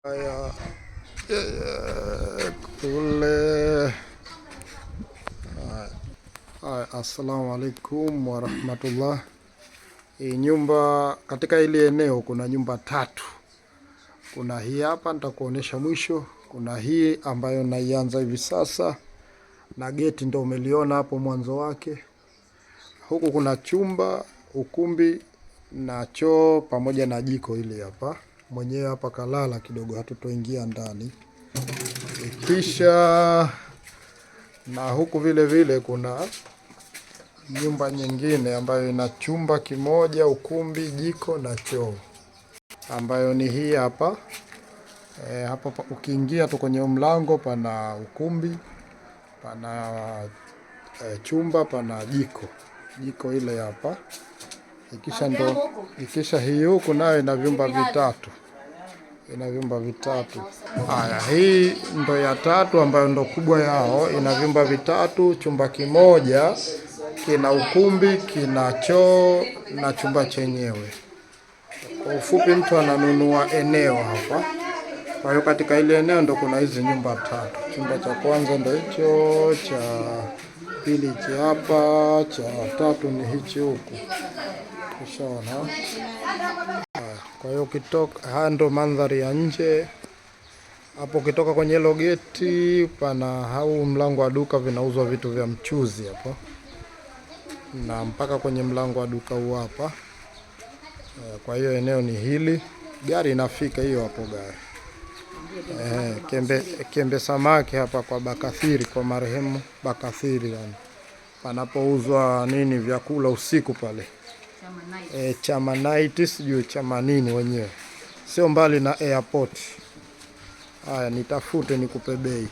Haya, kule. Haya, assalamu alaikum warahmatullah. Hii nyumba katika hili eneo kuna nyumba tatu. Kuna hii hapa nitakuonesha mwisho, kuna hii ambayo naianza hivi sasa na geti ndo umeliona hapo mwanzo wake. Huku kuna chumba, ukumbi na choo pamoja na jiko hili hapa. Mwenyewe hapa kalala kidogo, hatutoingia ndani. Kisha na huku vile vile kuna nyumba nyingine ambayo ina chumba kimoja, ukumbi, jiko na choo, ambayo ni hii hapa. E, hapo ukiingia tu kwenye mlango pana ukumbi, pana chumba, pana jiko, jiko ile hapa. Ikisha ndo ikisha hii huku nayo ina vyumba vitatu, ina vyumba vitatu. Haya, hii ndo ya tatu ambayo ndo kubwa yao, ina vyumba vitatu, chumba kimoja kina ukumbi, kina choo na chumba chenyewe. Kwa ufupi, mtu ananunua eneo hapa. Kwa hiyo katika ile eneo ndo kuna hizi nyumba tatu. Chumba cha kwanza ndo hicho, cha pili hichi hapa, cha tatu ni hichi huku. Ushaona? Kwa hiyo ukitoka, haya ndo mandhari ya nje hapo. Ukitoka kwenye hilo geti, pana hau mlango wa duka, vinauzwa vitu vya mchuzi hapo, na mpaka kwenye mlango wa duka huu hapa. Kwa hiyo eneo ni hili, gari inafika hiyo hapo gari. Kiembe, Kiembe Samaki hapa kwa Bakathiri, kwa marehemu Bakathiri, yani panapouzwa nini vyakula usiku pale chama night sijui chama nini wenyewe, sio mbali na airport. Haya, nitafute nikupe bei.